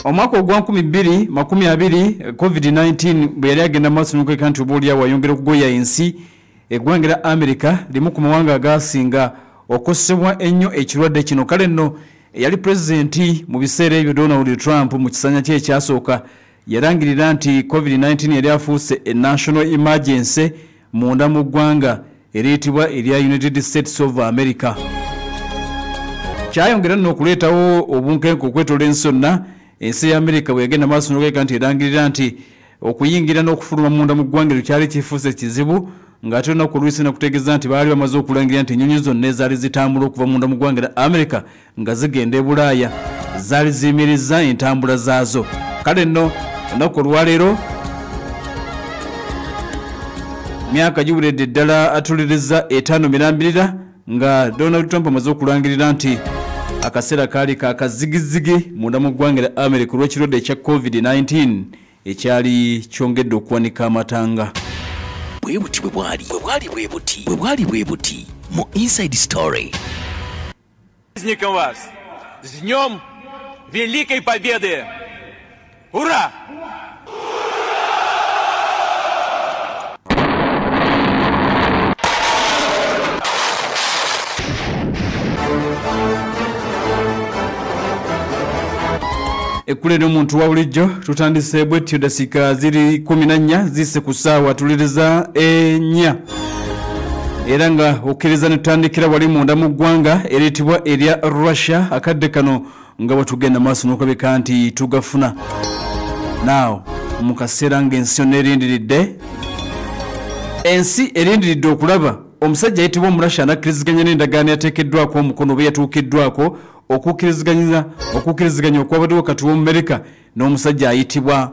Omwaka ogwa 2020 COVID-19 bwe yali agenda maaso n'okweka nti oba oliawo ayongera okugoya ensi, eggwanga lya America limu ku mawanga agasinga okosebwa ennyo ekirwadde kino. Kale nno eyali pulezidenti mu biseera ebyo Donald Trump mu kisanya kye ekyasooka yalangirira nti COVID-19 yali afuuse e national emergency munda mu ggwanga eriyitibwa erya United States of America. Kyayongera nno okuleetawo obunkenke okwetoola ensi yonna. Ensi ya America bwe yagenda maaso n'okweka nti erangirira nti okuyingira n'okufuluma munda mu ggwanga eryo kyali kifuuse kizibu, ng'ate olunaku olwisi nakutegeeza nti baali bamaze okulangira nti ennyonyi zonna ezaali zitambula okuva munda mu ggwanga lya America nga zigenda e Bulaaya zaali ziyimiriza entambula zaazo. Kale nno olunaku olwaleero myaka giwuledde ddala atuliriza 5 mirambirira nga Donald Trump amaze okulangirira nti akaseera kaali kakazigizigi munda mu ggwanga lya America olw'ekirwadde ekya COVID-19 ekyali kyongedde okuwanika amatanga. Bwe buti bwe bwali, bwe bwali bwe buti, bwe bwali bwe buti mu Inside Story. Праздником вас! С Днем Великой Победы! Ура! Ekkule n'omuntu wa bulijjo tutandise bwetyo dasika ziri 14 zise ku ssaawa tuliriza 4, era nga okkiriza ne tutandikira wali munda mu ggwanga eriyitibwa erya Russia. Akadde kano nga bwe tugenda maaso n'okulabika nti tugafuna naawo mu kaseera ng'ensi yonna erindiridde, ensi erindiridde okulaba omusajja ayitibwa Omurasha anakkiriziganya n'endagaano yateekeddwako omukono oba yatuukiddwako okukkiriziganya okwabadde wakati w'Omumerika n'omusajja ayitibwa